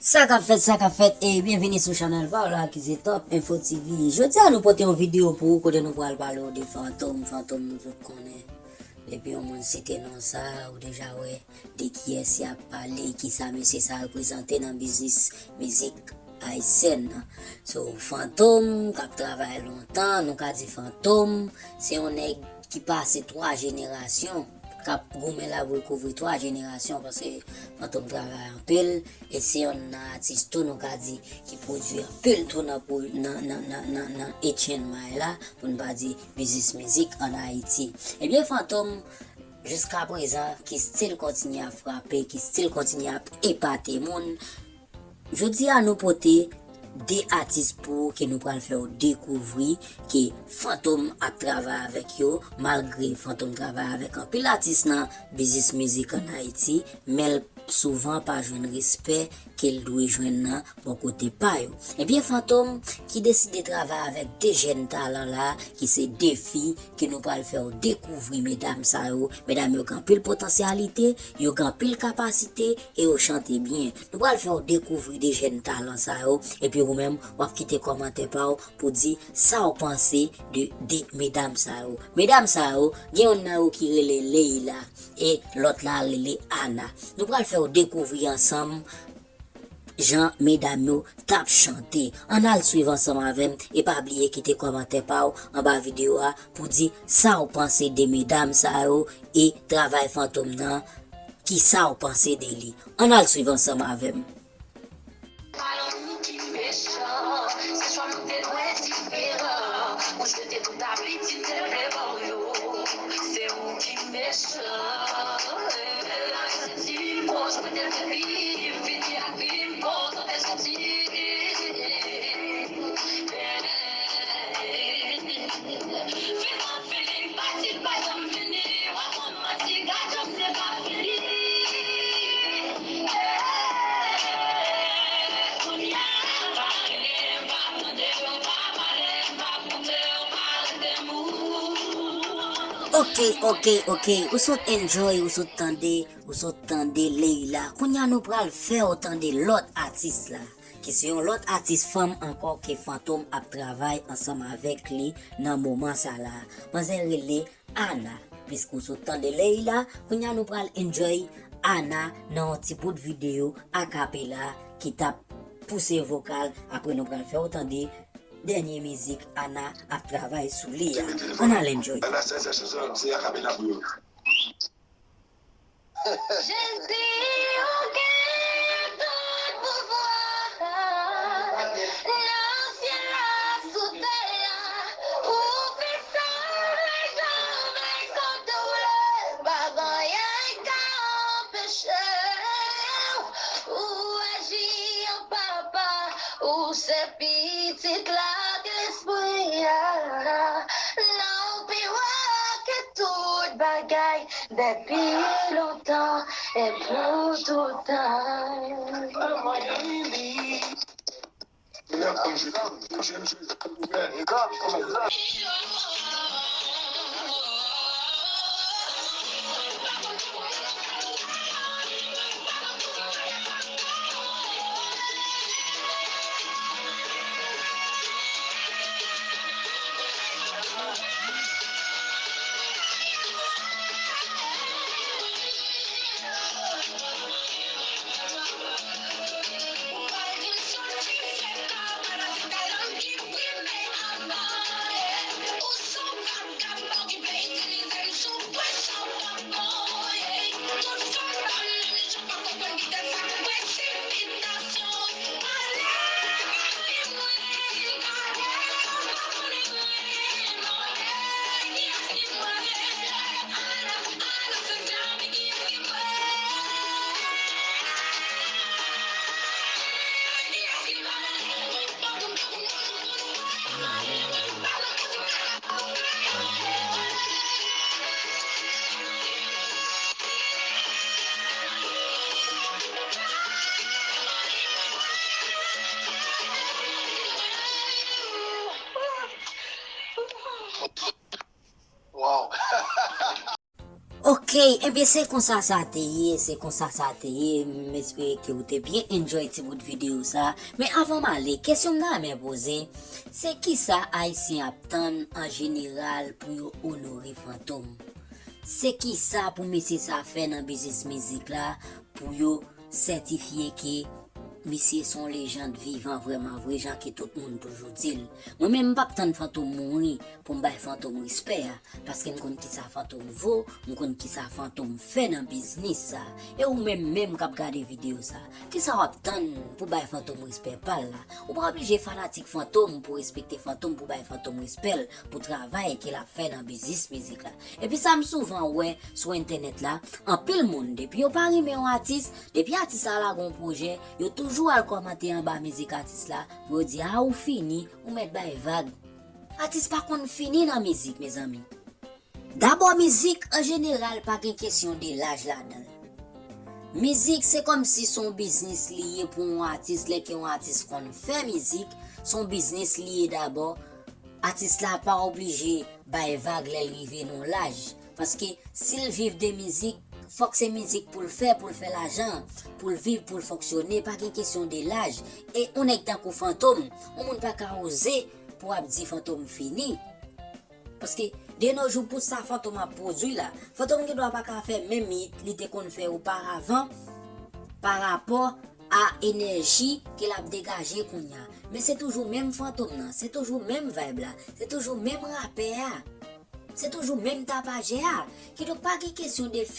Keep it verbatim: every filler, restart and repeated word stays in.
Sa k ap fèt, sa k ap fèt, e byenvini sou chanèl pa w la ki se Top Info T V. Jodi a nou pote yon videyo pou ou kote nou pral pale w de Fantom, Fantom nou tout konnen. Depi yon moun site non sa, ou deja wè de kiyès y ap pale, kisa mesye sa reprezante nan biznis mizik ayisyèn nan. So, Fantom k ap travay lontan, nou ka di Fantom, se yon nèg ki pase twa jenerasyon, k ap goumen la pou l kouvri twa jenerasyon, paske Fantom travay anpil, e se yonn nan atis tou, nou ka di, ki pwodui anpil tou nan, nan, nan, nan, nan, nan H N M I la, pou n pa di biznis mizik ann Ayiti. Ebyen, Fantom, jiska prezan, ki still kontinye ap frape, ki still kontinye ap epate moun, jodi a nou pote de atis pou ou ke nou pral fè w dekouvri ke Fantom ap travay avèk yo, malgre Fantom travay avèk anpil atis nan biznis mizik ann Ayiti, men l souvan pa jwenn respè ke l dwe jwenn nan bò kote pa yo. Ebyen, Fantom ki deside travay avèk de jèn talan la, ki se de fi, ke nou pral fè w dekouvri medam sa yo. Medam yo gen anpil potansyalite, yo gen anpil kapasite e yo chante byen. Nou pral fè w dekouvri de jèn talan sa yo, epi ou menm, w ap kite kòmantè pa w pou di sa w panse de de medam sa yo. Medam sa yo, gen yonn nan yo ki rele Leila, e lòt la rele Ana. Nou pral fè w dekouvri ansanm jan medam yo t ap chante. Ann al swiv ansanm avè m e pa bliye kite kòmantè pa w anba videyo a pou di sa w panse de medam sa yo e travay Fantom nan, ki sa w panse de li. Ann al swiv ansanm avè m. Ok, ok, ok. Ou sot enjoy, ou sot tande, ou sot tande Leila. Kounye a nou pral fè w tande lòt atis la, ki se yon lòt atis fanm ankò ke Fantom ap travay ansanm avèk li nan moman sa la. Manzè rele Ana. Piske w sot tande Leila, kounye a nou pral enjoy Ana nan yon ti bout videyo akapela ki t ap pouse vokal. Apre nou pral fè w tande dènye mizik Ana ap travay sou li a. Ann al enjoy. Ana sèl sèl chanson se akapela pou yo. Jezi, ou gen tout pouvwa nan syèl la, sou tè a. Ou fè sa jan w vle, kote w vle, pa gen anyen k ka anpeche w. Ou aji an papa, ou se pitit la, lespri a. Non w pi wo ke tout bagay. Depi lontan e pou toutan. Ok, ebyen se konsa sa te ye, se konsa sa te ye. M espere ke ou te byen enjoy ti bout videyo sa. Men avan m ale, kesyon m ta renmen poze, se kisa Ayisyen ap tann an jeneral pou yo onore Fantom? Se kisa pou mesye sa fè nan biznis mizik la pou yo sètifye ke misye se yon lejand vivan vrèman vre, jan ke tout moun toujou di l? Mwen menm, m p ap tann Fantom mouri pou m bay Fantom respè a, paske m konn kisa Fantom vo, m konn kisa Fantom fè nan biznis sa. E ou menm menm k ap gade videyo sa, kisa w ap tann pou bay Fantom respè pa l la? Ou pa oblije fanatik Fantom pou respekte Fantom, pou bay Fantom respè l pou travay ke l ap fè nan biznis mizik la. Epi sa m souvan wè sou entènèt la, anpil moun, depi yo pa renmen yon atis, depi atis la lage yon pwojè, yo toujou al kòmante anba mizik atis la pou yo di, "A, ou fini, ou mèt bay vag." Atis pa konn fini nan mizik, mezanmi. Dabò, mizik an jeneral pa gen kesyon de laj ladan l. Mizik se kòmsi se yon biznis li ye pou yon atis, lè ke yon atis konn fè mizik, se yon biznis li ye dabò. Atis la pa oblije bay vag lè l rive nan yon laj. Paske si l viv de mizik, fòk se mizik pou l fè, pou l fè lajan, pou l viv, pou l fonksyone, pa gen kesyon de laj. E yon nèg tankou Fantom, yon moun pa ka oze pou ap di Fantom fini. Paske de nos jours, pou sa Fantom ap pwodui la, Fantom gen dwa pa ka fè menm hit li te konn fè oparavan pa rapò a enèji ke l ap degaje kounye a. Men se toujou menm Fantom nan, se toujou menm vibe la, se toujou menm rapè a, se toujou menm tapajè a. Kidonk pa gen kesyon de fi